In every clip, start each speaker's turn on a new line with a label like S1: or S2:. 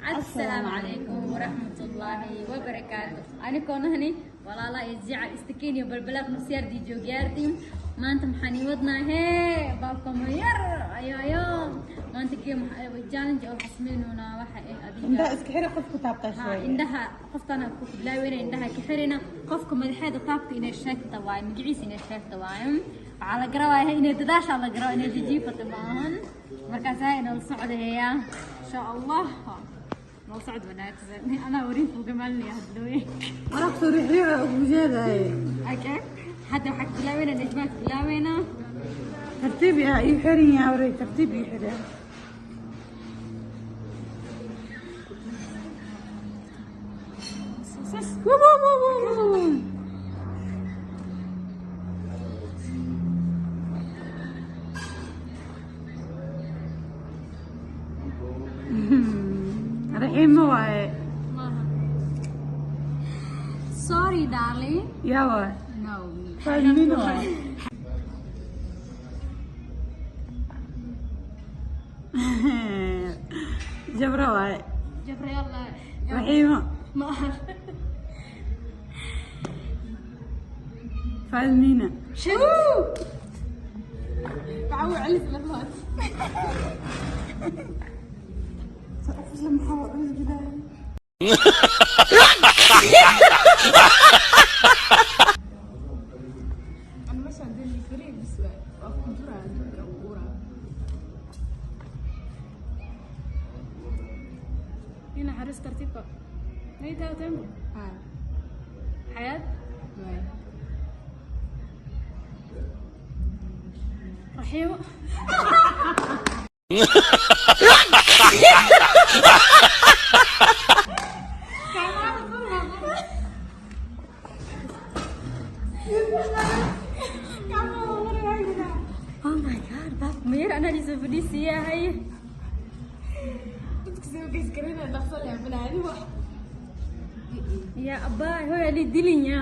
S1: Assalaamu calaykum waraxmatullaahi wabarakaatu. Anigoo nahni walaalaha iyo jical istakiin iyo balbalaaq nusyaardii joogyaartii. Maanta maxaan ii wadnaa hee baabka mayar ayo ayo. Maanta game challenge oo xasmeynoonaa waxa eh adiga.
S2: Indhaha iska xiri, qofku taabtaa
S1: Ha
S2: sheegay.
S1: Indhaha qoftana ku bilaawayna, indhaha ka xirina, qofka madaxeeda taabta inay sheegta waaye, magaciisa inay sheegta waaye. Waxaa la garawaaya inay dadaasha la garawa inay jijiifata maahan. Markaas hay inala socdaheeya insha Allah, nala socod wanaagsan. Anaa warin kuga maalinaya hadlooye.
S2: Waraaq soo riixriixa ugu jeedaay.
S1: Okay, hadda waxaa bilaawayna Najmaad bilaawayna.
S2: Tartiib yaa ii xirin yaa waray, tartiib ii xirin. Wuu, wuu, wuu, wuu, wuu. Raxiimo waaye.
S1: Maaha, sorry darling.
S2: Yaa waaye?
S1: No.
S2: Fahmin waaye. Jabra waaye.
S1: Jabra yalla.
S2: Raxiimo.
S1: Maaha.
S2: Fahmina.
S1: بعوي علي في الأخوات.
S3: أنا مثلا عندي فريق بس قدرة عندك أو أورا.
S4: هنا حارس ترتيبك هي تمام. حياة. رحيم.
S1: Oh my God, baab mayar anaa lisoo fadhiisiiyahay. Ya abaa hooy ali dilin ya.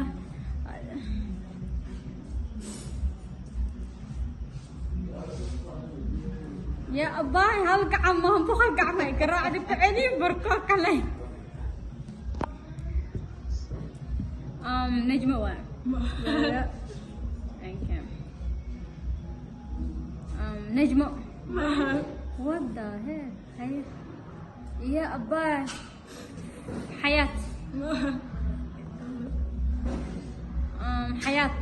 S1: Ya abaa hal gacan maahan, 100 gacan ay garaacdi ku celi barko kale. Najma waa. Okay. Najma. What the heck? هاي يا أبا حياة. حياة.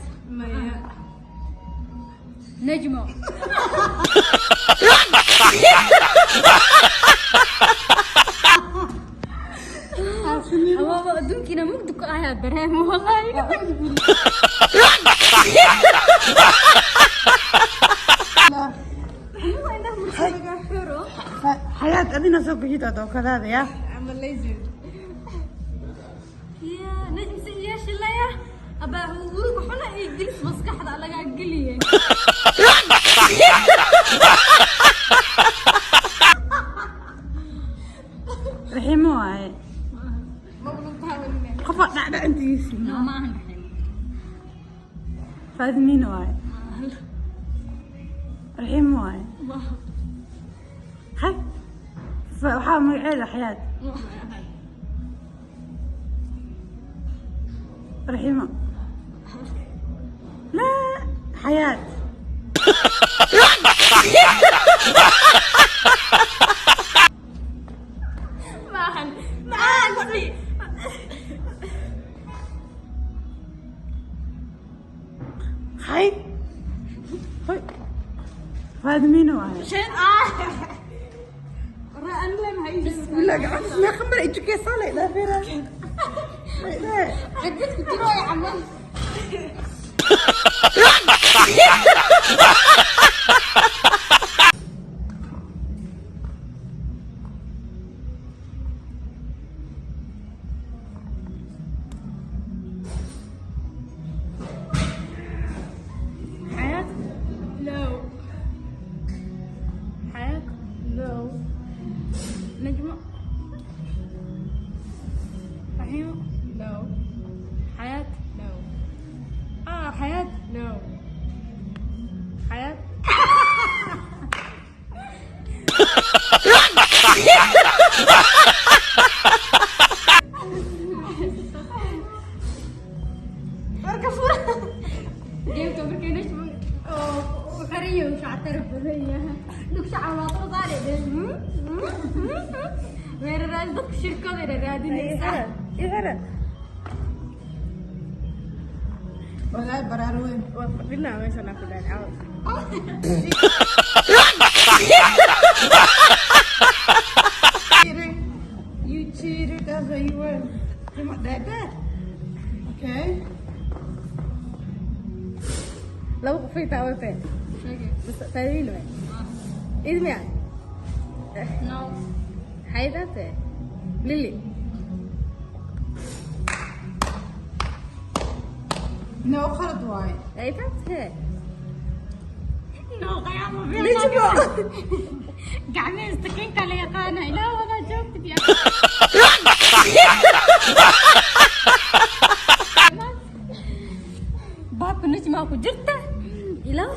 S1: نجمة. أبا أدونكina mugdi ku ayaa dareemo wallahi.
S2: Xayaat adina soo gujid oo kadaada yaa.
S1: يا نجم سياش لا يا أبا هو حنا يجلس maskaxda laga geliyay.
S2: Raxiimo waaye. Qofa dhacdhac intiisi.
S1: No, ma ahan raxiim.
S2: Fahmin waaye. Raxiimo waaye. Hay, waxaa magaceeda Xayaat. Raxiimo la Xayaat.
S4: Ma ahan, ma ahan.
S2: Hay hoy, Fahmin waaye. Bismillah, gacanta meeqa mar ay jukeysaa la idhaafeera.
S1: عدتك تروي يا عمي. حياة.
S4: No.
S1: حياة.
S4: No.
S1: نجمة. رحيم.
S3: No.
S1: حياة.
S3: No.
S1: حياة.
S3: No.
S1: حياة. Dadka shirkadayna raadinaysaa.
S2: Ixira. Walaahi baraar weyn.
S3: Waa fadhinaa meeshan aan ku dhahay caawa.
S2: Cheating. You cheated. That's why you win. Come on, that bad. Okay.
S3: Laba qof ay taabatay. Bas taariin waay. Idmiya.
S1: No.
S3: Maxay taatay? Lily.
S2: No, khalad waaye.
S3: Ay taatay.
S1: No, qiyaamo.
S2: Nijmo.
S1: Gacmaha istakiinka la yaqaana ilaa wadaa joogtid yaa. Baabka Najmaa ku jirta ilaa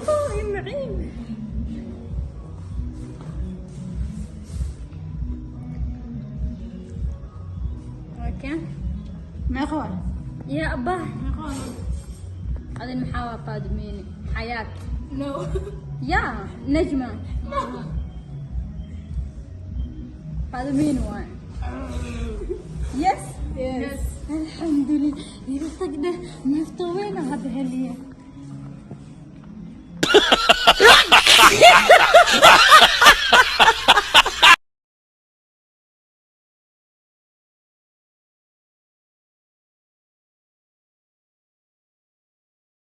S1: maciin. Okay.
S2: Meeqa waay?
S1: Ya abah. Adin maxaa waa Faadimiini Xayaat?
S4: No.
S1: Ya Najma. Faadimiini waay. Yes.
S2: Yes.
S1: Alxamdulilah, iga tagna neefta weyn hadda heliya.